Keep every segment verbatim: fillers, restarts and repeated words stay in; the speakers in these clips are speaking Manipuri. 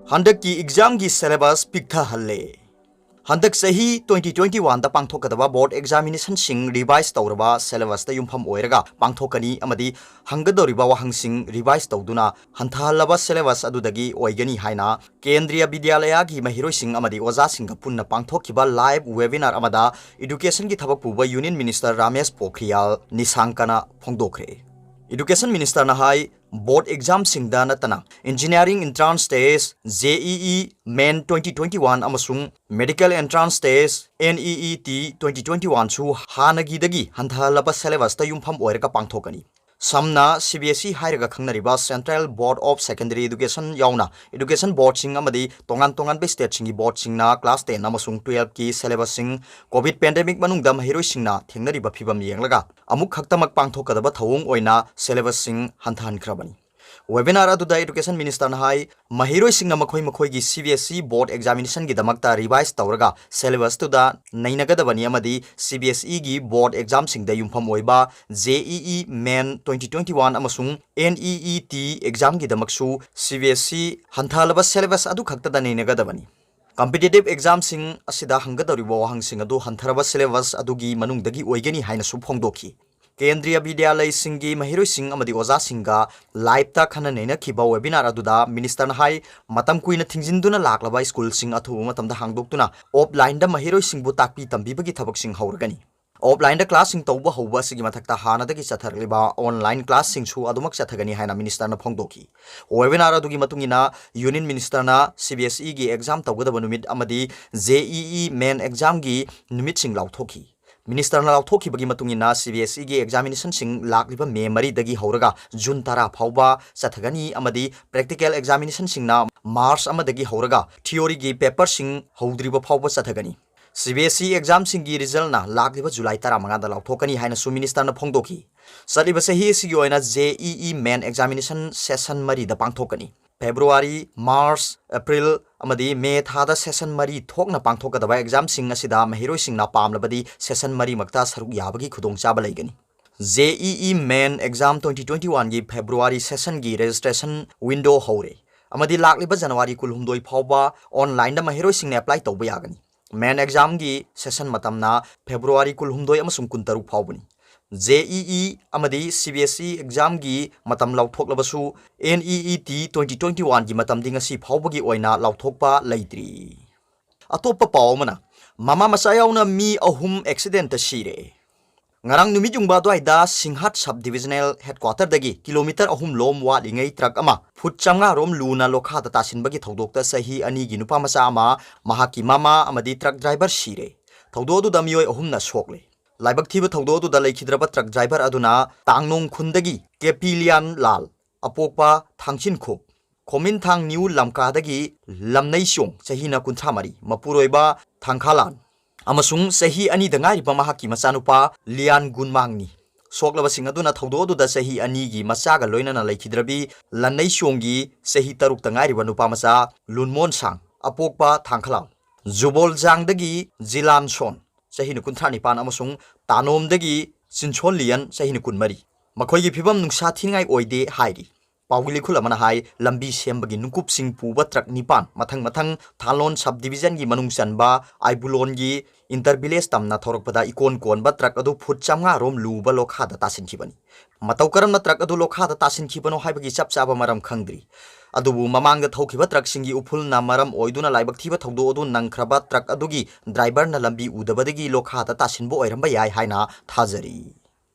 ꯍꯟꯗꯛꯀꯤ examꯒꯤ syllabus ꯄꯤꯛꯊꯍꯜꯂꯦ꯫ ꯍꯟꯗꯛ ꯆꯍꯤ twenty twenty-oneꯗ ꯄꯥꯡꯊꯣꯛꯀꯗꯕ board examinationꯁꯤꯡ revise ꯇꯧꯔꯕ syllabusꯇ ꯌꯨꯝꯐꯝ ꯑꯣꯏꯔꯒ ꯄꯥꯡꯊꯣꯛꯀꯅꯤ ꯑꯃꯗꯤ ꯍꯪꯒꯗꯧꯔꯤꯕ ꯋꯥꯍꯪꯁꯤꯡ revise ꯇꯧꯗꯨꯅ ꯍꯟꯊꯍꯜꯂꯕ syllabus ꯑꯗꯨꯗꯒꯤ ꯑꯣꯏꯒꯅꯤ ꯍꯥꯏꯅ ꯀꯦꯟꯗ꯭ꯔꯤꯌ ꯕꯤꯗ꯭ꯌꯥꯂꯌꯒꯤ ꯃꯍꯩꯔꯣꯏꯁꯤꯡ ꯑꯃꯗꯤ ꯑꯣꯖꯥꯁꯤꯡꯒ ꯄꯨꯟꯅ ꯄꯥꯡꯊꯣꯛꯈꯤꯕ live webinar ꯑꯃꯗ educationꯒꯤ ꯊꯕꯛ ꯄꯨꯕ Union Minister ꯔꯥꯃꯦꯁ ꯄꯣꯈ꯭ꯔꯤꯌꯥꯜ ꯅꯤꯁꯥꯡꯀꯅ ꯐꯣꯡꯗꯣꯛꯈ꯭ꯔꯦ꯫ Education Ministerꯅ ꯍꯥꯏ, board examꯁꯤꯡꯗ ꯅꯠꯇꯅ engineering entrance test, JEE main twenty twenty-one ꯑꯃꯁꯨꯡ medical entrance test, NEET twenty twenty-oneꯁꯨ ꯍꯥꯟꯅꯒꯤꯗꯒꯤ ꯍꯟꯊꯍꯜꯂꯕ syllabusꯇ ꯌꯨꯝꯐꯝ ꯑꯣꯏꯔꯒ ꯄꯥꯡꯊꯣꯛꯀꯅꯤ꯫ ꯁꯝꯅ CBSE ꯍꯥꯏꯔꯒ ꯈꯪꯅꯔꯤꯕ Central Board of Secondary Education ꯌꯥꯎꯅ education boardꯁꯤꯡ ꯑꯃꯗꯤ ꯇꯣꯉꯥꯟ ꯇꯣꯉꯥꯟꯕ stateꯁꯤꯡꯒꯤ boardꯁꯤꯡꯅ class ten ꯑꯃꯁꯨꯡ twelveꯀꯤ syllabusꯁꯤꯡ COVID pandemic ꯃꯅꯨꯡꯗ ꯃꯍꯩꯔꯣꯏꯁꯤꯡꯅ ꯊꯦꯡꯅꯔꯤꯕ ꯐꯤꯚꯝ ꯌꯦꯡꯂꯒ ꯑꯃꯨꯛ ꯈꯛꯇꯃꯛ ꯄꯥꯡꯊꯣꯛꯀꯗꯕ ꯊꯧꯑꯣꯡ ꯑꯣꯏꯅ syllabusꯁꯤꯡ ꯍꯟꯊꯍꯟꯈ꯭ꯔꯕꯅꯤ꯫ Webinar ꯑꯗꯨꯗ Education Ministerꯅ ꯍꯥꯏ, ꯃꯍꯩꯔꯣꯏꯁꯤꯡꯅ ꯃꯈꯣꯏ ꯃꯈꯣꯏꯒꯤ CBSE board examinationꯒꯤꯗꯃꯛꯇ revise ꯇꯧꯔꯒ syllabusꯇꯨꯗ ꯅꯩꯅꯒꯗꯕꯅꯤ ꯑꯃꯗꯤ CBSEꯒꯤ board examꯁꯤꯡꯗ ꯌꯨꯝꯐꯝ ꯑꯣꯏꯕ JEE main twenty twenty-one ꯑꯃꯁꯨꯡ NEET examꯒꯤꯗꯃꯛꯁꯨ CBSE ꯍꯟꯊꯍꯜꯂꯕ syllabus ꯑꯗꯨꯈꯛꯇꯗ ꯅꯩꯅꯒꯗꯕꯅꯤ꯫ Competitive examꯁꯤꯡ ꯑꯁꯤꯗ ꯍꯪꯒꯗꯧꯔꯤꯕ ꯋꯥꯍꯪꯁꯤꯡ ꯑꯗꯨ ꯍꯟꯊꯔꯕ syllabus ꯑꯗꯨꯒꯤ ꯃꯅꯨꯡꯗꯒꯤ ꯑꯣꯏꯒꯅꯤ ꯍꯥꯏꯅꯁꯨ ꯐꯣꯡꯗꯣꯛꯈꯤ꯫ ꯀꯦꯟꯗ꯭ꯔꯤꯌ ꯕꯤꯗ꯭ꯌꯥꯂꯌꯁꯤꯡꯒꯤ ꯃꯍꯩꯔꯣꯏꯁꯤꯡ ꯑꯃꯗꯤ ꯑꯣꯖꯥꯁꯤꯡꯒ liveꯇ ꯈꯟꯅ ꯅꯩꯅꯈꯤꯕ webinar ꯑꯗꯨꯗ ministerꯅ ꯍꯥꯏ, ꯃꯇꯝ ꯀꯨꯏꯅ ꯊꯤꯡꯖꯤꯟꯗꯨꯅ ꯂꯥꯛꯂꯕ ꯁ꯭ꯀꯨꯜꯁꯤꯡ ꯑꯊꯨꯕ ꯃꯇꯝꯗ ꯍꯥꯡꯗꯣꯛꯇꯨꯅ offlineꯗ ꯃꯍꯩꯔꯣꯏꯁꯤꯡꯕꯨ ꯇꯥꯛꯄꯤ ꯇꯝꯕꯤꯕꯒꯤ ꯊꯕꯛꯁꯤꯡ ꯍꯧꯔꯒꯅꯤ꯫ Offlineꯗ classꯁꯤꯡ ꯇꯧꯕ ꯍꯧꯕ ꯑꯁꯤꯒꯤ ꯃꯊꯛꯇ ꯍꯥꯟꯅꯗꯒꯤ ꯆꯠꯊꯔꯛꯂꯤꯕ online classꯁꯤꯡꯁꯨ ꯑꯗꯨꯃꯛ ꯆꯠꯊꯒꯅꯤ ꯍꯥꯏꯅ ministerꯅ ꯐꯣꯡꯗꯣꯛꯈꯤ꯫ Webinar ꯑꯗꯨꯒꯤ ꯃꯇꯨꯡ ꯏꯟꯅ Union Ministerꯅ CBSEꯒꯤ exam ꯇꯧꯒꯗꯕ ꯅꯨꯃꯤꯠ ꯑꯃꯗꯤ JEE main examꯒꯤ ꯅꯨꯃꯤꯠꯁꯤꯡ ꯂꯥꯎꯊꯣꯛꯈꯤ꯫ Ministerꯅ ꯂꯥꯎꯊꯣꯛꯈꯤꯕꯒꯤ ꯃꯇꯨꯡ ꯏꯟꯅ CBSEꯒꯤ examinationꯁꯤꯡ ꯂꯥꯛꯂꯤꯕ May ꯃꯔꯤꯗꯒꯤ ꯍꯧꯔꯒ June ꯇꯔꯥ ꯐꯥꯎꯕ ꯆꯠꯊꯒꯅꯤ ꯑꯃꯗꯤ practical examinationꯁꯤꯡꯅ March ꯑꯃꯗꯒꯤ ꯍꯧꯔꯒ theoryꯒꯤ paperꯁꯤꯡ ꯍꯧꯗ꯭ꯔꯤꯕ ꯐꯥꯎꯕ ꯆꯠꯊꯒꯅꯤ꯫ CBSE examꯁꯤꯡꯒꯤ resultꯅ ꯂꯥꯛꯂꯤꯕ July ꯇꯔꯥꯃꯉꯥꯗ ꯂꯥꯎꯊꯣꯛꯀꯅꯤ ꯍꯥꯏꯅꯁꯨ ministerꯅ ꯐꯣꯡꯗꯣꯛꯈꯤ꯫ ꯆꯠꯂꯤꯕ ꯆꯍꯤ ꯑꯁꯤꯒꯤ ꯑꯣꯏꯅ JEE main examination session ꯃꯔꯤꯗ ꯄꯥꯡꯊꯣꯛꯀꯅꯤ꯫ February, March, April ꯑꯃꯗꯤ May ꯊꯥꯗ session ꯃꯔꯤ ꯊꯣꯛꯅ ꯄꯥꯡꯊꯣꯛꯀꯗꯕ examꯁꯤꯡ ꯑꯁꯤꯗ ꯃꯍꯩꯔꯣꯏꯁꯤꯡꯅ ꯄꯥꯝꯂꯕꯗꯤ session ꯃꯔꯤꯃꯛꯇ ꯁꯔꯨꯛ ꯌꯥꯕꯒꯤ ꯈꯨꯗꯣꯡꯆꯥꯕ ꯂꯩꯒꯅꯤ꯫ JEE main exam twenty twenty-oneꯒꯤ February sessionꯒꯤ registration window ꯍꯧꯔꯦ꯫ ꯑꯃꯗꯤ ꯂꯥꯛꯂꯤꯕ ꯖꯅꯋꯥꯔꯤ ꯀꯨꯟꯍꯨꯝꯗꯣꯏ ꯐꯥꯎꯕ online ꯗ ꯃꯍꯩꯔꯣꯏꯁꯤꯡꯅ apply ꯇꯧꯕ ꯌꯥꯒꯅꯤ꯫ Main exam ꯒꯤ session ꯃꯇꯝꯅ February ꯀꯨꯟꯍꯨꯝꯗꯣꯏ ꯑꯃꯁꯨꯡ ꯀꯨꯟꯇꯔꯨꯛ ꯐꯥꯎꯕꯅꯤ꯫ JEE ꯑꯃꯗꯤ CBSE exam ꯒꯤ ꯃꯇꯝ ꯂꯥꯎꯊꯣꯛꯂꯕꯁꯨ, NEET twenty twenty-one ꯒꯤ ꯃꯇꯝꯗꯤ ꯉꯁꯤ ꯐꯥꯎꯕꯒꯤ ꯑꯣꯏꯅ ꯂꯥꯎꯊꯣꯛꯄ ꯂꯩꯇ꯭ꯔꯤ꯫ ꯑꯇꯣꯞꯄ ꯄꯥꯎ ꯑꯃꯅ, ꯃꯃꯥ ꯃꯆꯥ ꯌꯥꯎꯅ ꯃꯤ ꯑꯍꯨꯝ accident ꯇ ꯁꯤꯔꯦ꯫ ꯉꯔꯥꯡ ꯅꯨꯃꯤꯠ ꯌꯨꯡꯕ ꯑꯗꯨꯋꯥꯏꯗ ꯁꯤꯡꯍꯥꯠ sub divisional headquarter ꯗꯒꯤ kilometre ꯑꯍꯨꯝ ꯂꯣꯝ ꯋꯥꯠꯂꯤꯉꯩ truck ꯑꯃ foot ꯆꯥꯝꯃꯉꯥ ꯔꯣꯝ ꯂꯨꯅ ꯂꯣꯈꯥꯗ ꯇꯥꯁꯤꯟꯕꯒꯤ ꯊꯧꯗꯣꯛꯇ ꯆꯍꯤ ꯑꯅꯤꯒꯤ ꯅꯨꯄꯥ ꯃꯆꯥ ꯑꯃ, ꯃꯍꯥꯛꯀꯤ ꯃꯃꯥ ꯑꯃꯗꯤ truck driver ꯁꯤꯔꯦ꯫ ꯊꯧꯗꯣꯛ ꯑꯗꯨꯗ ꯃꯤꯑꯣꯏ ꯑꯍꯨꯝꯅ ꯁꯣꯛꯂꯦ꯫ ꯂꯥꯏꯕꯛ ꯊꯤꯕ ꯊꯧꯗꯣꯛ ꯑꯗꯨꯗ ꯂꯩꯈꯤꯗ꯭ꯔꯕ truck driver ꯑꯗꯨꯅ ꯇꯥꯡꯅꯣꯡ ꯈꯨꯟꯗꯒꯤ ꯀꯦ ꯄꯤ ꯂꯤꯌꯥꯟ ꯂꯥꯜ, ꯑꯄꯣꯛꯄ ꯊꯥꯡꯆꯤꯟꯈꯣꯛ, ꯈꯣꯃꯤꯟꯊꯥꯡ ꯅ꯭ꯌꯨ ꯂꯝꯀꯥꯗꯒꯤ ꯂꯝꯅꯩꯆꯣꯡ, ꯆꯍꯤꯅ ꯀꯨꯟꯊ꯭ꯔꯥ ꯃꯔꯤ, ꯃꯄꯨꯔꯣꯏꯕ ꯊꯥꯡꯈꯥꯂꯥꯟ, ꯑꯃꯁꯨꯡ ꯆꯍꯤ ꯑꯅꯤꯗ ꯉꯥꯏꯔꯤꯕ ꯃꯍꯥꯛꯀꯤ ꯃꯆꯥꯅꯨꯄꯥ ꯂꯤꯌꯥꯟ ꯒꯨꯟꯃꯥꯡꯅꯤ꯫ ꯁꯣꯛꯂꯕꯁꯤꯡ ꯑꯗꯨꯅ ꯊꯧꯗꯣꯛ ꯑꯗꯨꯗ ꯆꯍꯤ ꯑꯅꯤꯒꯤ ꯃꯆꯥꯒ ꯂꯣꯏꯅꯅ ꯂꯩꯈꯤꯗ꯭ꯔꯕꯤ ꯂꯟꯅꯩꯆꯣꯡꯒꯤ ꯆꯍꯤ ꯇꯔꯨꯛꯇ ꯉꯥꯏꯔꯤꯕ ꯅꯨꯄꯥ ꯃꯆꯥ ꯂꯨꯟꯃꯣꯟꯁꯥꯡ, ꯑꯄꯣꯛꯄ ꯊꯥꯡꯈꯂꯥꯜ, ꯖꯨꯕꯣꯜꯖꯥꯡꯗꯒꯤ ꯖꯤꯂꯥꯟꯁꯣꯟ, ꯆꯍꯤꯅ ꯀꯨꯟꯊ꯭ꯔꯥ ꯅꯤꯄꯥꯟ, ꯑꯃꯁꯨꯡ ꯇꯥꯅꯣꯝꯗꯒꯤ ꯆꯤꯟꯁꯣꯟꯂꯤꯌꯟ, ꯆꯍꯤꯅ ꯀꯨꯟꯃꯔꯤ꯫ ꯃꯈꯣꯏꯒꯤ ꯐꯤꯕꯝ ꯅꯨꯡꯁꯥ ꯊꯤꯅꯤꯡꯉꯥꯏ ꯑꯣꯏꯗꯦ ꯍꯥꯏꯔꯤ꯫ ꯄꯥꯎꯒꯤ ꯂꯤꯈꯨꯜ ꯑꯃꯅ ꯍꯥꯏ, ꯂꯝꯕꯤ ꯁꯦꯝꯕꯒꯤ ꯅꯨꯡꯀꯨꯞꯁꯤꯡ ꯄꯨꯕ truck ꯅꯤꯄꯥꯟ ꯃꯊꯪ ꯃꯊꯪ ꯊꯥꯂꯣꯟ sub division ꯒꯤ ꯃꯅꯨꯡ ꯆꯟꯕ ꯑꯥꯏꯕꯨꯂꯣꯟꯒꯤ inter village ꯇꯝꯅ ꯊꯧꯔꯛꯄꯗ ꯏꯀꯣꯟ ꯀꯣꯟꯕ truck ꯑꯗꯨ foot ꯆꯥꯝꯃꯉꯥ ꯔꯣꯝ ꯂꯨꯕ ꯂꯣꯈꯥꯗ ꯇꯥꯁꯤꯟꯈꯤꯕꯅꯤ꯫ ꯃꯇꯧ ꯀꯔꯝꯅ truck ꯑꯗꯨ ꯂꯣꯈꯥꯗ ꯇꯥꯁꯤꯟꯈꯤꯕꯅꯣ ꯍꯥꯏꯕꯒꯤ ꯆꯞ ꯆꯥꯕ ꯃꯔꯝ ꯈꯪꯗ꯭ꯔꯤ꯫ ꯑꯗꯨꯕꯨ ꯃꯃꯥꯡꯗ ꯊꯧꯈꯤꯕ truck ꯁꯤꯡꯒꯤ ꯎꯐꯨꯜꯅ ꯃꯔꯝ ꯑꯣꯏꯗꯨꯅ ꯂꯥꯏꯕꯛ ꯊꯤꯕ ꯊꯧꯗꯣꯛ ꯑꯗꯨ ꯅꯪꯈ꯭ꯔꯕ truck ꯑꯗꯨꯒꯤ driver ꯅ ꯂꯝꯕꯤ ꯎꯗꯕꯗꯒꯤ ꯂꯣꯈꯥꯗ ꯇꯥꯁꯤꯟꯕ ꯑꯣꯏꯔꯝꯕ ꯌꯥꯏ ꯍꯥꯏꯅ ꯊꯥꯖꯔꯤ꯫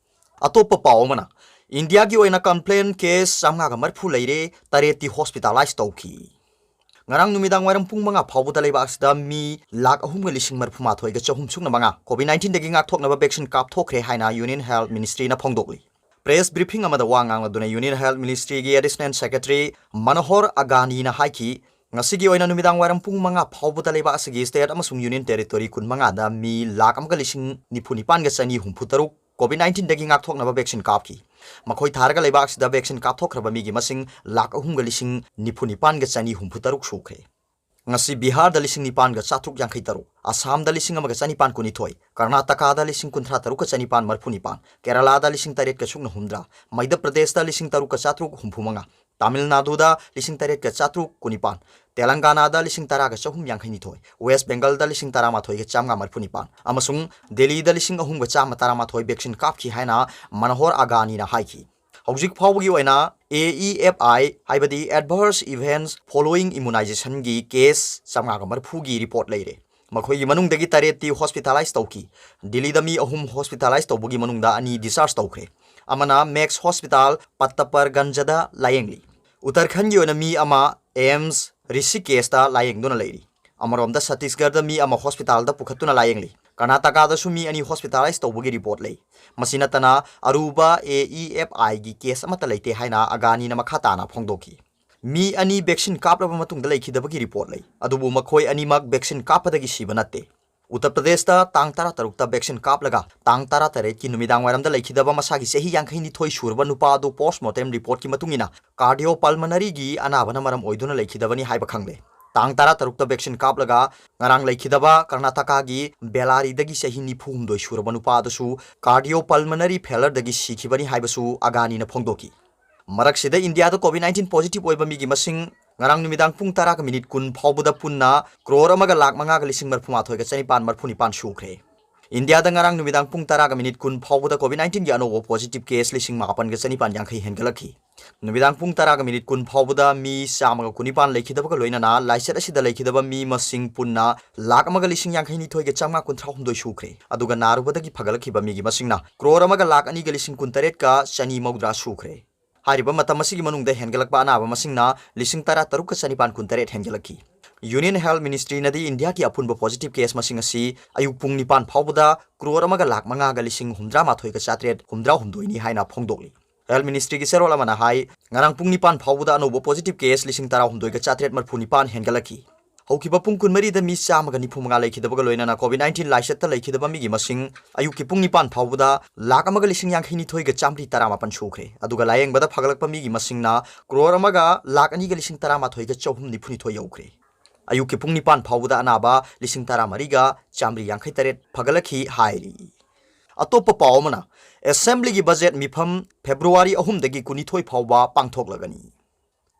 ꯑꯇꯣꯞꯄ ꯄꯥꯎ ꯑꯃꯅ, ꯏꯟꯗꯤꯌꯥꯒꯤ ꯑꯣꯏꯅ complain case ꯆꯥꯝꯃꯉꯥꯒ ꯃꯔꯤꯐꯨ ꯂꯩꯔꯦ, ꯇꯔꯦꯠꯇꯤ hospitalise ꯇꯧꯈꯤ꯫ ꯉꯔꯥꯡ ꯅꯨꯃꯤꯗꯥꯡ ꯋꯥꯏꯔꯝ ꯄꯨꯡ ꯃꯉꯥ ꯐꯥꯎꯕꯗ ꯂꯩꯕꯥꯛ ꯑꯁꯤꯗ ꯃꯤ ꯂꯥꯈ ꯑꯍꯨꯝꯒ ꯂꯤꯁꯤꯡ ꯃꯔꯤꯐꯨ ꯃꯥꯊꯣꯏꯒ ꯆꯍꯨꯝ ꯁꯨꯞꯅ ꯃꯉꯥ COVID nineteen ꯗꯒꯤ ꯉꯥꯛꯊꯣꯛꯅꯕ vaccine ꯀꯥꯞꯊꯣꯛꯈ꯭ꯔꯦ ꯍꯥꯏꯅ Union Health Ministry ꯅ ꯐꯣꯡꯗꯣꯛꯂꯤ꯫ Press briefing ꯑꯃꯗ ꯋꯥ ꯉꯥꯡꯂꯗꯨꯅ Union Health Ministry ꯒꯤ Additional Secretary ꯃꯅꯣꯍꯔ ꯑꯒꯥꯅꯤꯅ ꯍꯥꯏꯈꯤ, ꯉꯁꯤꯒꯤ ꯑꯣꯏꯅ ꯅꯨꯃꯤꯗꯥꯡ ꯋꯥꯏꯔꯝ ꯄꯨꯡ ꯃꯉꯥ ꯐꯥꯎꯕꯗ ꯂꯩꯕꯥꯛ ꯑꯁꯤꯒꯤ state ꯑꯃꯁꯨꯡ Union Territory ꯀꯨꯟꯃꯉꯥꯗ ꯃꯤ ꯂꯥꯈ ꯑꯃꯒ ꯂꯤꯁꯤꯡ ꯅꯤꯐꯨ ꯅꯤꯄꯥꯟꯒ ꯆꯅꯤ ꯍꯨꯝꯐꯨ ꯇꯔꯨꯛ COVID nineteen ꯗꯒꯤ ꯉꯥꯛꯊꯣꯛꯅꯕ vaccine ꯀꯥꯞꯈꯤ꯫ ꯃꯈꯣꯏ ꯊꯥꯔꯒ ꯂꯩꯕꯥꯛ ꯑꯁꯤꯗ vaccine ꯀꯥꯞꯊꯣꯛꯈ꯭ꯔꯕ ꯃꯤꯒꯤ ꯃꯁꯤꯡ ꯂꯥꯈ ꯑꯍꯨꯝꯒ ꯂꯤꯁꯤꯡ ꯅꯤꯐꯨ ꯅꯤꯄꯥꯟꯒ ꯆꯅꯤ ꯍꯨꯝꯐꯨ ꯇꯔꯨꯛ ꯁꯨꯈ꯭ꯔꯦ꯫ ꯉꯁꯤ ꯕꯤꯍꯥꯔꯗ ꯂꯤꯁꯤꯡ ꯅꯤꯄꯥꯟꯒ ꯆꯥꯇ꯭ꯔꯨꯛ ꯌꯥꯡꯈꯩ ꯇꯔꯨꯛ, ꯑꯁꯥꯝꯗ ꯂꯤꯁꯤꯡ ꯑꯃꯒ ꯆꯅꯤꯄꯥꯟ ꯀꯨꯟꯅꯤꯊꯣꯏ, ꯀꯔꯅꯥꯇꯀꯥꯗ ꯂꯤꯁꯤꯡ ꯀꯨꯟꯊ꯭ꯔꯥ ꯇꯔꯨꯛꯀ ꯆꯅꯤꯄꯥꯟ ꯃꯔꯤꯐꯨ ꯅꯤꯄꯥꯟ, ꯀꯦꯔꯂꯥꯗ ꯂꯤꯁꯤꯡ ꯇꯔꯦꯠꯀ ꯁꯨꯞꯅ ꯍꯨꯝꯗ꯭ꯔꯥ, ꯃꯩꯙ꯭ꯌ ꯄ꯭ꯔꯗꯦꯁꯇ ꯂꯤꯁꯤꯡ ꯇꯔꯨꯛꯀ ꯆꯥꯇ꯭ꯔꯨꯛ ꯍꯨꯝꯐꯨ ꯃꯉꯥ, ꯇꯥꯃꯤꯜ ꯅꯥꯗꯨꯗ ꯂꯤꯁꯤꯡ ꯇꯔꯦꯠꯀ ꯆꯥꯇ꯭ꯔꯨꯛ ꯀꯨꯟꯅꯤꯄꯥꯟ, ꯇꯦꯂꯪꯒꯥꯅꯥꯗ ꯂꯤꯁꯤꯡ ꯇꯔꯥꯒ ꯆꯍꯨꯝ ꯌꯥꯡꯈꯩ ꯅꯤꯊꯣꯏ, ꯋꯦꯁ꯭ꯠ ꯕꯦꯡꯒꯜꯗ ꯂꯤꯁꯤꯡ ꯇꯔꯥꯃꯥꯊꯣꯏꯒ ꯆꯥꯝꯃꯉꯥ ꯃꯔꯤꯐꯨ ꯅꯤꯄꯥꯟ ꯑꯃꯁꯨꯡ ꯗꯦꯜꯂꯤꯗ ꯂꯤꯁꯤꯡ ꯑꯍꯨꯝꯒ ꯆꯥꯝꯃ ꯇꯔꯥꯃꯥꯊꯣꯏ ꯚꯦꯛꯁꯤꯟ ꯀꯥꯞꯈꯤ ꯍꯥꯏꯅ ꯃꯅꯣꯍꯔ ꯑꯒꯥꯅꯤꯅ ꯍꯥꯏꯈꯤ꯫ ꯍꯧꯖꯤꯛ ꯐꯥꯎꯕꯒꯤ ꯑꯣꯏꯅ A E F I, ꯍꯥꯏꯕꯗꯤ Adverse Events Following Immunizationꯒꯤ case ꯆꯥꯝꯃꯉꯥꯒ ꯃꯔꯤꯐꯨꯒꯤ ꯔꯤꯄꯣꯔꯠ ꯂꯩꯔꯦ꯫ ꯃꯈꯣꯏꯒꯤ ꯃꯅꯨꯡꯗꯒꯤ ꯇꯔꯦꯠꯇꯤ ꯍꯣꯁꯄꯤꯇꯥꯂꯥꯏꯖ ꯇꯧꯈꯤ꯫ ꯗꯤꯜꯂꯤꯗ ꯃꯤ ꯑꯍꯨꯝ ꯍꯣꯁꯄꯤꯇꯥꯂꯥꯏꯖ ꯇꯧꯕꯒꯤ ꯃꯅꯨꯡꯗ ꯑꯅꯤ ꯗꯤꯁꯆꯥꯔꯖ ꯇꯧꯈ꯭ꯔꯦ꯫ ꯑꯃꯅ ꯃꯦꯛꯁ ꯍꯣꯁꯄꯤꯇꯥꯜ ꯄꯠꯇꯄꯔꯒꯟꯖꯗ ꯂꯥꯌꯦꯡꯂꯤ꯫ ꯎꯠꯇꯔꯈꯟꯒꯤ ꯑꯣꯏꯅ ꯃꯤ ꯑꯃ ꯑꯦꯝꯁ ꯔꯤꯁꯤꯀꯦꯁꯇ ꯂꯥꯌꯦꯡꯗꯨꯅ ꯂꯩꯔꯤ꯫ ꯑꯃꯔꯣꯝꯗ ꯁꯠꯇꯤꯁꯒꯔꯗ ꯃꯤ ꯑꯃ ꯍꯣꯁꯄꯤꯇꯥꯜꯗ ꯄꯨꯈꯠꯇꯨꯅ ꯂꯥꯌꯦꯡꯂꯤ꯫ ꯀꯔꯅꯥꯇꯀꯥꯗꯁꯨ ꯃꯤ ꯑꯅꯤ ꯍꯣꯁꯄꯤꯇꯥꯂꯥꯏꯖ ꯇꯧꯕꯒꯤ ꯔꯤꯄꯣꯔꯠ ꯂꯩ꯫ ꯃꯁꯤ ꯅꯠꯇꯅ ꯑꯔꯨꯕ A E F Iꯒꯤ ꯀꯦꯁ ꯑꯃꯠꯇ ꯂꯩꯇꯦ ꯍꯥꯏꯅ ꯑꯒꯥꯅꯤꯅ ꯃꯈꯥ ꯇꯥꯅ ꯐꯣꯡꯗꯣꯛꯈꯤ꯫ ꯃꯤ ꯑꯅꯤ ꯚꯦꯛꯁꯤꯟ ꯀꯥꯞꯂꯕ ꯃꯇꯨꯡꯗ ꯂꯩꯈꯤꯗꯕꯒꯤ ꯔꯤꯄꯣꯔꯠ ꯂꯩ, ꯑꯗꯨꯕꯨ ꯃꯈꯣꯏ ꯑꯅꯤꯃꯛ ꯚꯦꯛꯁꯤꯟ ꯀꯥꯞꯄꯗꯒꯤ ꯁꯤꯕ ꯅꯠꯇꯦ꯫ ꯎꯠꯇꯔ ꯄ꯭ꯔꯗꯦꯁꯇ ꯇꯥꯡ ꯇꯔꯥꯇꯔꯨꯛꯇ ꯚꯦꯛꯁꯤꯟ ꯀꯥꯞꯂꯒ ꯇꯥꯡ ꯇꯔꯥꯇꯔꯦꯠꯀꯤ ꯅꯨꯃꯤꯗꯥꯡ ꯋꯥꯏꯔꯝꯗ ꯂꯩꯈꯤꯗꯕ ꯃꯁꯥꯒꯤ ꯆꯍꯤ ꯌꯥꯡꯈꯩꯅꯤꯊꯣꯏ ꯁꯨꯔꯕ ꯅꯨꯄꯥ ꯑꯗꯨ ꯄꯣꯁ꯭ꯠꯃꯣꯔꯇꯦꯝ ꯔꯤꯄꯣꯔꯠꯀꯤ ꯃꯇꯨꯡ ꯏꯟꯅ ꯀꯥꯔꯗꯤꯑꯣ ꯄꯜꯃꯅꯔꯤꯒꯤ ꯑꯅꯥꯕꯅ ꯃꯔꯝ ꯑꯣꯏꯗꯨꯅ ꯂꯩꯈꯤꯗꯕꯅꯤ ꯍꯥꯏꯕ ꯈꯪꯂꯦ꯫ ꯇꯥꯡ ꯇꯔꯥꯇꯔꯨꯛꯇ ꯚꯦꯛꯁꯤꯟ ꯀꯥꯞꯂꯒ ꯉꯔꯥꯡ ꯂꯩꯈꯤꯗꯕ ꯀꯔꯅꯥꯇꯀꯥꯒꯤ ꯕꯦꯂꯥꯔꯤꯗꯒꯤ ꯆꯍꯤ ꯅꯤꯐꯨꯍꯨꯝꯗꯣꯏ ꯁꯨꯔꯕ ꯅꯨꯄꯥ ꯑꯗꯨꯁꯨ ꯀꯥꯔꯗꯤꯑꯣ ꯄꯜꯃꯅꯔꯤ ꯐꯦꯂꯔꯗꯒꯤ ꯁꯤꯈꯤꯕꯅꯤ ꯍꯥꯏꯕꯁꯨ ꯑꯒꯥꯅꯤꯅ ꯐꯣꯡꯗꯣꯛꯈꯤ꯫ ꯃꯔꯛꯁꯤꯗ ꯏꯟꯗꯤꯌꯥꯗ COVID nineteen positive ꯑꯣꯏꯕ ꯃꯤꯒꯤ ꯃꯁꯤꯡ ꯉꯔꯥꯡ ꯅꯨꯃꯤꯗꯥꯡ ꯄꯨꯡ ꯇꯔꯥꯒ ꯃꯤꯅꯤꯠ ꯀꯨꯟ ꯐꯥꯎꯕꯗ ꯄꯨꯟꯅ ꯀ꯭ꯔꯣꯔ ꯑꯃꯒ ꯂꯥꯈ ꯃꯉꯥꯒ ꯂꯤꯁꯤꯡ ꯃꯔꯤꯐꯨꯃꯥꯊꯣꯏꯒ ꯆꯅꯤꯄꯥꯟ ꯃꯔꯤꯐꯨꯅꯤꯄꯥꯟ ꯁꯨꯈ꯭ꯔꯦ꯫ ꯏꯟꯗꯤꯌꯥꯗ ꯉꯔꯥꯡ ꯅꯨꯃꯤꯗꯥꯡ ꯄꯨꯡ ꯇꯔꯥꯒ ꯃꯤꯅꯤꯠ ꯀꯨꯟ ꯐꯥꯎꯕꯗ COVID nineteenꯒꯤ ꯑꯅꯧꯕ positive case ꯂꯤꯁꯤꯡ ꯃꯥꯄꯟꯒ ꯆꯅꯤꯄꯥꯟ ꯌꯥꯡꯈꯩ ꯍꯦꯟꯒꯠꯂꯛꯈꯤ꯫ ꯅꯨꯃꯤꯗꯥꯡ ꯄꯨꯡ ꯇꯔꯥꯒ ꯃꯤꯅꯤꯠ ꯀꯨꯟ ꯐꯥꯎꯕꯗ ꯃꯤ ꯆꯥꯝꯃꯒ ꯀꯨꯟꯅꯤꯄꯥꯟ ꯂꯩꯈꯤꯗꯕꯒ ꯂꯣꯏꯅꯅ ꯂꯥꯏꯆꯠ ꯑꯁꯤꯗ ꯂꯩꯈꯤꯗꯕ ꯃꯤ ꯃꯁꯤꯡ ꯄꯨꯟꯅ ꯂꯥꯈ ꯑꯃꯒ ꯂꯤꯁꯤꯡ ꯌꯥꯡꯈꯩꯅꯤꯊꯣꯏꯒ ꯆꯥꯝꯃꯉꯥ ꯀꯨꯟꯊ꯭ꯔꯥꯍꯨꯝꯗꯣꯏ ꯁꯨꯈ꯭ꯔꯦ꯫ ꯑꯗꯨꯒ ꯅꯥꯔꯨꯕꯗꯒꯤ ꯐꯒꯠꯂꯛꯈꯤꯕ ꯃꯤꯒꯤ ꯃꯁꯤꯡꯅ ꯀ꯭ꯔꯣꯔ ꯑꯃꯒ ꯂꯥꯈ ꯑꯅꯤꯒ ꯂꯤꯁꯤꯡ ꯀꯨꯟꯇꯔꯦꯠꯀ ꯆꯅꯤ ꯃꯧꯗ꯭ꯔꯥ ꯁꯨꯈ꯭ꯔꯦ꯫ ꯍꯥꯏꯔꯤꯕ ꯃꯇꯝ ꯑꯁꯤꯒꯤ ꯃꯅꯨꯡꯗ ꯍꯦꯟꯒꯠꯂꯛꯄ ꯑꯅꯥꯕ ꯃꯁꯤꯡꯅ ꯂꯤꯁꯤꯡ ꯇꯔꯥꯇꯔꯨꯛꯀ ꯆꯅꯤꯄꯥꯟ ꯀꯨꯟꯇꯔꯦꯠ ꯍꯦꯟꯒꯠꯂꯛꯈꯤ꯫ Union Health Ministryꯅꯗꯤ ꯏꯟꯗꯤꯌꯥꯒꯤ ꯑꯄꯨꯟꯕ positive case ꯃꯁꯤꯡ ꯑꯁꯤ ꯑꯌꯨꯛ ꯄꯨꯡ ꯅꯤꯄꯥꯟ ꯐꯥꯎꯕꯗ ꯀ꯭ꯔꯣꯔ ꯑꯃꯒ ꯂꯥꯈ ꯃꯉꯥꯒ ꯂꯤꯁꯤꯡ ꯍꯨꯝꯗ꯭ꯔꯥ ꯃꯥꯊꯣꯏꯒ ꯆꯥꯇ꯭ꯔꯦꯠ ꯍꯨꯝꯗ꯭ꯔꯥ ꯍꯨꯝꯗꯣꯏꯅꯤ ꯍꯥꯏꯅ ꯐꯣꯡꯗꯣꯛꯂꯤ꯫ Health Ministryꯒꯤ ꯆꯦꯔꯣꯜ ꯑꯃꯅ ꯍꯥꯏ, ꯉꯔꯥꯡ ꯄꯨꯡ ꯅꯤꯄꯥꯟ ꯐꯥꯎꯕꯗ ꯑꯅꯧꯕ positive case ꯂꯤꯁꯤꯡ ꯇꯔꯥꯍꯨꯝꯗꯣꯏꯒ ꯆꯥꯇ꯭ꯔꯦꯠ ꯃꯔꯤꯐꯨꯅꯤꯄꯥꯟ ꯍꯦꯟꯒꯠꯂꯛꯈꯤ꯫ ꯍꯧꯈꯤꯕ ꯄꯨꯡ ꯀꯨꯟꯃꯔꯤꯗ ꯃꯤ ꯆꯥꯝꯃꯒ ꯅꯤꯐꯨ ꯃꯉꯥ ꯂꯩꯈꯤꯗꯕꯒ ꯂꯣꯏꯅꯅ COVID nineteen ꯂꯥꯏꯆꯠꯇ ꯂꯩꯈꯤꯗꯕ ꯃꯤꯒꯤ ꯃꯁꯤꯡ ꯑꯌꯨꯛꯀꯤ ꯄꯨꯡ ꯅꯤꯄꯥꯟ ꯐꯥꯎꯕꯗ ꯂꯥꯈ ꯑꯃꯒ ꯂꯤꯁꯤꯡ ꯌꯥꯡꯈꯩꯅꯤꯊꯣꯏꯒ ꯆꯥꯝꯃꯔꯤ ꯇꯔꯥꯃꯥꯄꯟ ꯁꯨꯈ꯭ꯔꯦ꯫ ꯑꯗꯨꯒ ꯂꯥꯌꯦꯡꯕꯗ ꯐꯒꯠꯂꯛꯄ ꯃꯤꯒꯤ ꯃꯁꯤꯡꯅ ꯀ꯭ꯔꯣꯔ ꯑꯃꯒ ꯂꯥꯈ ꯑꯅꯤꯒ ꯂꯤꯁꯤꯡ ꯇꯔꯥꯃꯥꯊꯣꯏꯒ ꯆꯍꯨꯝ ꯅꯤꯐꯨꯅꯤꯊꯣꯏ ꯌꯧꯈ꯭ꯔꯦ꯫ ꯑꯌꯨꯛꯀꯤ ꯄꯨꯡ ꯅꯤꯄꯥꯟ ꯐꯥꯎꯕꯗ ꯑꯅꯥꯕ ꯂꯤꯁꯤꯡ ꯇꯔꯥꯃꯔꯤꯒ ꯆꯥꯃꯔꯤ ꯌꯥꯡꯈꯩ ꯇꯔꯦꯠ ꯐꯒꯠꯂꯛꯈꯤ ꯍꯥꯏꯔꯤ꯫ ꯑꯇꯣꯞꯄ ꯄꯥꯎ ꯑꯃꯅ, ꯑꯦꯁꯦꯝꯕ꯭ꯂꯤꯒꯤ ꯕꯖꯦꯠ ꯃꯤꯐꯝ ꯐꯦꯕ꯭ꯔꯨꯋꯥꯔꯤ ꯑꯍꯨꯝꯗꯒꯤ ꯀꯨꯟꯅꯤꯊꯣꯏ ꯐꯥꯎꯕ ꯄꯥꯡꯊꯣꯛꯂꯒꯅꯤ꯫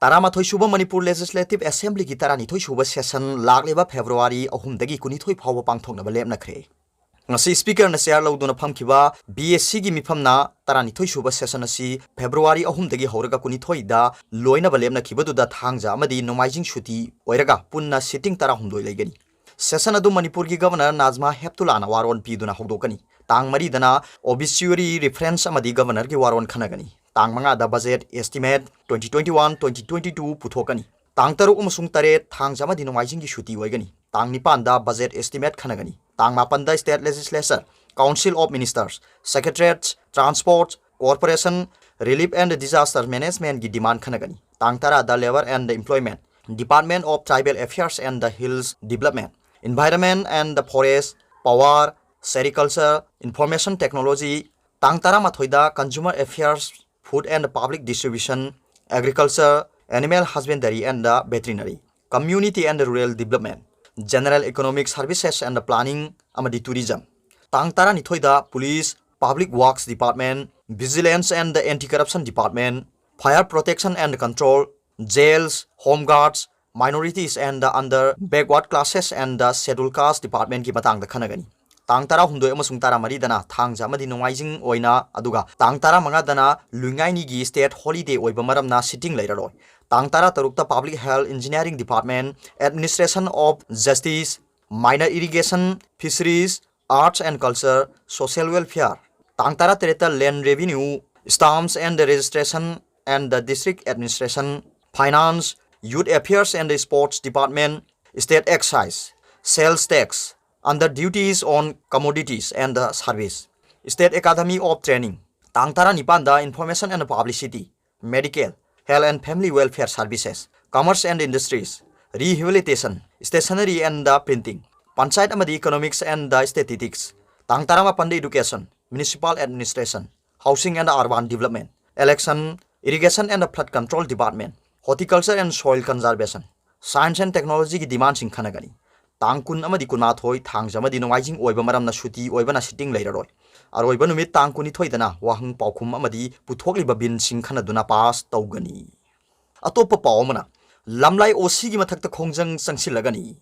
ꯇꯔꯥꯃꯥꯊꯣꯏ ꯁꯨꯕ ꯃꯅꯤꯄꯨꯔ ꯂꯦꯖꯤꯁꯂꯦꯇꯤꯚ ꯑꯦꯁꯦꯝꯕ꯭ꯂꯤꯒꯤ ꯇꯔꯥꯅꯤꯊꯣꯏ ꯁꯨꯕ ꯁꯦꯁꯟ ꯂꯥꯛꯂꯤꯕ ꯐꯦꯕ꯭ꯔꯨꯋꯥꯔꯤ ꯑꯍꯨꯝꯗꯒꯤ ꯀꯨꯟꯅꯤꯊꯣꯏ ꯐꯥꯎꯕ ꯄꯥꯡꯊꯣꯛꯅꯕ ꯂꯦꯞꯅꯈ꯭ꯔꯦ꯫ ꯉꯁꯤ ꯁ꯭ꯄꯤꯀꯔꯅ ꯆꯦꯌꯔ ꯂꯧꯗꯨꯅ ꯐꯝꯈꯤꯕ ꯕꯤ ꯑꯦꯁ ꯁꯤꯒꯤ ꯃꯤꯐꯝꯅ ꯇꯔꯥꯅꯤꯊꯣꯏ ꯁꯨꯕ ꯁꯦꯁꯟ ꯑꯁꯤ ꯐꯦꯕ꯭ꯔꯨꯋꯥꯔꯤ ꯑꯍꯨꯝꯗꯒꯤ ꯍꯧꯔꯒ ꯀꯨꯟꯅꯤꯊꯣꯏꯗ ꯂꯣꯏꯅꯕ ꯂꯦꯞꯅꯈꯤꯕꯗꯨꯗ ꯊꯥꯡꯖ ꯑꯃꯗꯤ ꯅꯣꯡꯃꯥꯏꯖꯤꯡ ꯁꯨꯇꯤ ꯑꯣꯏꯔꯒ ꯄꯨꯟꯅ ꯁꯤꯇꯤꯡ ꯇꯔꯥꯍꯨꯝꯗꯣꯏ ꯂꯩꯒꯅꯤ꯫ ꯁꯦꯁꯟ ꯑꯗꯨ ꯃꯅꯤꯄꯨꯔꯒꯤ ꯒꯚꯔꯅꯔ ꯅꯥꯖꯃꯥ ꯍꯦꯞꯇꯨꯂꯥꯅ ꯋꯥꯔꯣꯜ ꯄꯤꯗꯨꯅ ꯍꯧꯗꯣꯛꯀꯅꯤ꯫ ꯇꯥꯡ ꯃꯔꯤꯗꯅ ꯑꯣꯕꯤꯆ꯭ꯌꯨꯔꯤ ꯔꯤꯐꯔꯦꯟꯁ ꯑꯃꯗꯤ ꯒꯚꯔꯅꯔꯒꯤ ꯋꯥꯔꯣꯜ ꯈꯟꯅꯒꯅꯤ꯫ ꯇꯥꯡ ꯃꯉꯥꯗ budget estimate twenty twenty-one twenty twenty-two ꯄꯨꯊꯣꯛꯀꯅꯤ꯫ ꯇꯥꯡ ꯇꯔꯨꯛ ꯑꯃꯁꯨꯡ ꯇꯔꯦꯠ ꯊꯥꯡꯖ ꯑꯃꯗꯤ ꯅꯣꯡꯃꯥꯏꯖꯤꯡꯒꯤ ꯁꯨꯇꯤ ꯑꯣꯏꯒꯅꯤ꯫ ꯇꯥꯡ ꯅꯤꯄꯥꯟꯗ ꯕꯖꯦꯠ ꯑꯦꯁꯇꯤꯃꯦꯠ ꯈꯟꯅꯒꯅꯤ꯫ ꯇꯥꯡ ꯃꯥꯄꯟꯗ state legislature, council of ministers, secretariat, transport, corporation, relief and disaster managementꯀꯤ demand ꯈꯟꯅꯒꯅꯤ꯫ ꯇꯥꯡ ꯇꯔꯥꯗ Labour and Employment, Department of Tribal Affairs and the Hills Development, Environment and the Forest, Power, Sericulture, Information Technology, ꯇꯥꯡ ꯇꯔꯥꯃꯥꯊꯣꯏꯗ Consumer Affairs, Food and Public Distribution, Agriculture, Animal Husbandry and the Veterinary, Community and Rural Development, General Economic Services and Planning ꯑꯃꯗꯤ Tourism꯫ ꯇꯥꯡ ꯇꯔꯥꯅꯤꯊꯣꯏꯗ Police, Public Works Department, Vigilance and the Anti-Corruption Department, Fire Protection and Control, Jails, Home Guards, Minorities and the Under Backward Classes and the Scheduled Caste Departmentꯀꯤ ꯃꯇꯥꯡꯗ ꯈꯟꯅꯒꯅꯤ꯫ ꯇꯥꯡ ꯇꯔꯥꯍꯨꯝꯗꯣꯏ ꯑꯃꯁꯨꯡ ꯇꯔꯥꯃꯔꯤꯗꯅ ꯊꯥꯡꯖ ꯑꯃꯗꯤ ꯅꯣꯡꯃꯥꯏꯖꯤꯡ ꯑꯣꯏꯅ, ꯑꯗꯨꯒ ꯇꯥꯡ ꯇꯔꯥꯃꯉꯥꯗꯅ ꯂꯨꯏꯉꯥꯏꯅꯤꯒꯤ state holiday ꯑꯣꯏꯕ ꯃꯔꯝꯅ sitting ꯂꯩꯔꯔꯣꯏ꯫ ꯇꯥꯡ ꯇꯔꯥꯇꯔꯨꯛꯇ Public Health, Engineering Department, Administration of Justice, Minor Irrigation, Fisheries, Arts and Culture, Social Welfare꯫ ꯇꯥꯡ ꯇꯔꯥꯇꯔꯦꯠꯇ Land Revenue, Stamps and Registration and the District Administration, Finance, Youth Affairs and Sports Department, State Excise, Sales Tax, Under Duties on Commodities and the Service, State Academy of Training꯫ ꯇꯥꯡ ꯇꯔꯥꯅꯤꯄꯥꯟꯗ Information and Publicity, Medical, Health and Family Welfare Services, Commerce and Industries, Rehabilitation, Stationery and the Printing, Panchayat ꯑꯃꯗꯤ Economics and the Statistics꯫ ꯇꯥꯡ ꯇꯔꯥꯃꯥꯄꯟꯗ Education, Municipal Administration, Housing and Urban Development, Election, Irrigation and Flood Control Department, Horticulture and Soil Conservation, Science and Technologyꯒꯤ demandꯁꯤꯡ ꯈꯟꯅꯒꯅꯤ꯫ ꯇꯥꯡ ꯀꯨꯟ ꯑꯃꯗꯤ ꯀꯨꯟꯃꯥꯊꯣꯏ ꯊꯥꯡꯖ ꯑꯃꯗꯤ ꯅꯣꯡꯃꯥꯏꯖꯤꯡ ꯑꯣꯏꯕ ꯃꯔꯝꯅ ꯁꯨꯇꯤ ꯑꯣꯏꯕꯅ sitting ꯂꯩꯔꯔꯣꯏ꯫ ꯑꯔꯣꯏꯕ ꯅꯨꯃꯤꯠ ꯇꯥꯡ ꯀꯨꯟꯅꯤꯊꯣꯏꯗꯅ ꯋꯥꯍꯪ ꯄꯥꯎꯈꯨꯝ ꯑꯃꯗꯤ ꯄꯨꯊꯣꯛꯂꯤꯕ ꯕꯤꯟꯁꯤꯡ ꯈꯟꯅꯗꯨꯅ pass ꯇꯧꯒꯅꯤ꯫ ꯑꯇꯣꯞꯄ ꯄꯥꯎ ꯑꯃꯅ, ꯂꯝꯂꯥꯏ OCꯒꯤ ꯃꯊꯛꯇ ꯈꯣꯡꯖꯪ ꯆꯪꯁꯤꯜꯂꯒꯅꯤ꯫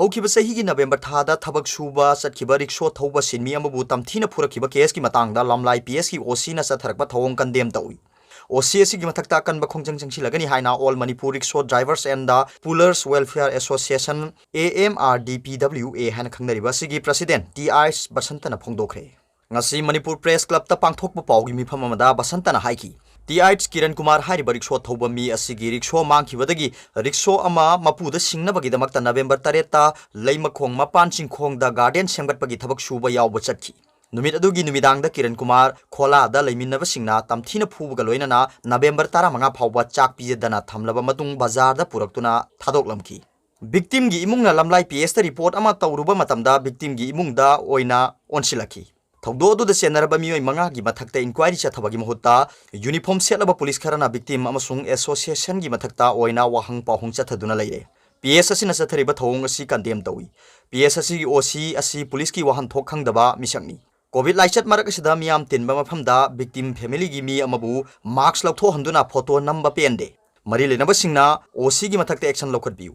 ꯍꯧꯈꯤꯕ ꯆꯍꯤꯒꯤ ꯅꯕꯦꯝꯕꯔ ꯊꯥꯗ ꯊꯕꯛ ꯁꯨꯕ ꯆꯠꯈꯤꯕ ꯔꯤꯛꯁꯣ ꯊꯧꯕ ꯁꯤꯟꯃꯤ ꯑꯃꯕꯨ ꯇꯝꯊꯤꯅ ꯐꯨꯔꯛꯈꯤꯕ caseꯀꯤ ꯃꯇꯥꯡꯗ ꯂꯝꯂꯥꯏ PSꯀꯤ OCꯅ ꯆꯠꯊꯔꯛꯄ ꯊꯧꯑꯣꯡ condemn ꯇꯧꯏ꯫ OC ꯑꯁꯤꯒꯤ ꯃꯊꯛꯇ ꯑꯀꯟꯕ ꯈꯣꯡꯖꯪ ꯆꯪꯁꯤꯜꯂꯒꯅꯤ ꯍꯥꯏꯅ All Manipur Rickshaw Drivers and the Pullers Welfare Association, AMRDPWA ꯍꯥꯏꯅ ꯈꯪꯅꯔꯤꯕ ꯑꯁꯤꯒꯤ president ꯇꯤ ꯑꯥꯏꯁ ꯕꯁꯟꯇꯅ ꯐꯣꯡꯗꯣꯛꯈ꯭ꯔꯦ꯫ ꯉꯁꯤ ꯃꯅꯤꯄꯨꯔ Press Clubꯇ ꯄꯥꯡꯊꯣꯛꯄ ꯄꯥꯎꯒꯤ ꯃꯤꯐꯝ ꯑꯃꯗ ꯕꯁꯟꯇꯅ ꯍꯥꯏꯈꯤ, ꯇꯤ ꯑꯥꯏꯁ ꯀꯤꯔꯟ ꯀꯨꯃꯥꯔ ꯍꯥꯏꯔꯤꯕ ꯔꯤꯛꯁꯣ ꯊꯧꯕ ꯃꯤ ꯑꯁꯤꯒꯤ ꯔꯤꯛꯁꯣ ꯃꯥꯡꯈꯤꯕꯗꯒꯤ ꯔꯤꯛꯁꯣ ꯑꯃ ꯃꯄꯨꯗ ꯁꯤꯡꯅꯕꯒꯤꯗꯃꯛꯇ ꯅꯕꯦꯝꯕꯔ ꯇꯔꯦꯠꯇ ꯂꯩꯃꯈꯣꯡ ꯃꯄꯥꯟ ꯆꯤꯡꯈꯣꯡꯗ garden ꯁꯦꯝꯒꯠꯄꯒꯤ ꯊꯕꯛ ꯁꯨꯕ ꯌꯥꯎꯕ ꯆꯠꯈꯤ꯫ ꯅꯨꯃꯤꯠ ꯑꯗꯨꯒꯤ ꯅꯨꯃꯤꯗꯥꯡꯗ ꯀꯤꯔꯟ ꯀꯨꯃꯥꯔ ꯈꯣꯂꯥꯗ ꯂꯩꯃꯤꯟꯅꯕꯁꯤꯡꯅ ꯇꯝꯊꯤꯅ ꯐꯨꯕꯒ ꯂꯣꯏꯅꯅ ꯅꯕꯦꯝꯕꯔ ꯇꯔꯥꯃꯉꯥ ꯐꯥꯎꯕ ꯆꯥꯛ ꯄꯤꯖꯗꯅ ꯊꯝꯂꯕ ꯃꯇꯨꯡ ꯕꯖꯥꯔꯗ ꯄꯨꯔꯛꯇꯨꯅ ꯊꯥꯗꯣꯛꯂꯝꯈꯤ꯫ Victimꯒꯤ ꯏꯃꯨꯡꯅ ꯂꯝꯂꯥꯏ PSꯇ report ꯑꯃ ꯇꯧꯔꯨꯕ ꯃꯇꯝꯗ victimꯒꯤ ꯏꯃꯨꯡꯗ ꯑꯣꯏꯅ ꯑꯣꯟꯁꯤꯜꯂꯛꯈꯤ꯫ ꯊꯧꯗꯣꯛ ꯑꯗꯨꯗ ꯆꯦꯟꯅꯔꯕ ꯃꯤꯑꯣꯏ ꯃꯉꯥꯒꯤ ꯃꯊꯛꯇ inquiry ꯆꯠꯊꯕꯒꯤ ꯃꯍꯨꯠꯇ uniform ꯁꯦꯠꯂꯕ ꯄꯨꯂꯤꯁ ꯈꯔꯅ victim ꯑꯃꯁꯨꯡ associationꯒꯤ ꯃꯊꯛꯇ ꯑꯣꯏꯅ ꯋꯥꯍꯪ ꯄꯥꯎꯍꯪ ꯆꯠꯊꯗꯨꯅ ꯂꯩꯔꯦ꯫ PS ꯑꯁꯤꯅ ꯆꯠꯊꯔꯤꯕ ꯊꯧꯑꯣꯡ ꯑꯁꯤ condemn ꯇꯧꯏ꯫ PS ꯑꯁꯤꯒꯤ OC ꯑꯁꯤ ꯄꯨꯂꯤꯁꯀꯤ ꯋꯥꯍꯟꯊꯣꯛ ꯈꯪꯗꯕ ꯃꯤꯁꯛꯅꯤ꯫ COVID ꯂꯥꯏꯆꯠ ꯃꯔꯛ ꯑꯁꯤꯗ ꯃꯤꯌꯥꯝ ꯇꯤꯟꯕ ꯃꯐꯝꯗ victim familyꯒꯤ ꯃꯤ ꯑꯃꯕꯨ mask ꯂꯧꯊꯣꯛꯍꯟꯗꯨꯅ photo ꯅꯝꯕ ꯄꯦꯟꯗꯦ꯫ ꯃꯔꯤ ꯂꯩꯅꯕꯁꯤꯡꯅ OCꯒꯤ ꯃꯊꯛꯇ action ꯂꯧꯈꯠꯄꯤꯌꯨ꯫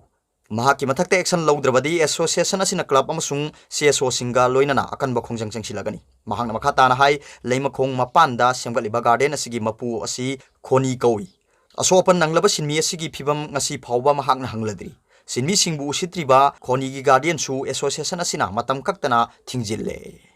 ꯃꯍꯥꯛꯀꯤ ꯃꯊꯛꯇ action ꯂꯧꯗ꯭ꯔꯕꯗꯤ association ꯑꯁꯤꯅ club ꯑꯃꯁꯨꯡ CSOꯁꯤꯡꯒ ꯂꯣꯏꯅꯅ ꯑꯀꯟꯕ ꯈꯣꯡꯖꯪ ꯆꯪꯁꯤꯜꯂꯒꯅꯤ꯫ ꯃꯍꯥꯛꯅ ꯃꯈꯥ ꯇꯥꯅ ꯍꯥꯏ, ꯂꯩꯃꯈꯣꯡ ꯃꯄꯥꯟꯗ ꯁꯦꯝꯒꯠꯂꯤꯕ garden ꯑꯁꯤꯒꯤ ꯃꯄꯨ ꯑꯁꯤ ꯈꯣꯅꯤ ꯀꯧꯏ꯫ ꯑꯁꯣꯛ ꯑꯄꯟ ꯅꯪꯂꯕ ꯁꯤꯟꯃꯤ ꯑꯁꯤꯒꯤ ꯐꯤꯕꯝ ꯉꯁꯤ ꯐꯥꯎꯕ ꯃꯍꯥꯛꯅ ꯍꯪꯂꯗ꯭ꯔꯤ꯫ ꯁꯤꯟꯃꯤꯁꯤꯡꯕꯨ ꯎꯁꯤꯠꯇ꯭ꯔꯤꯕ ꯈꯣꯅꯤꯒꯤ guardianꯁꯨ association ꯑꯁꯤꯅ ꯃꯇꯝ ꯀꯛꯇꯅ ꯊꯤꯡꯖꯤꯜꯂꯦ꯫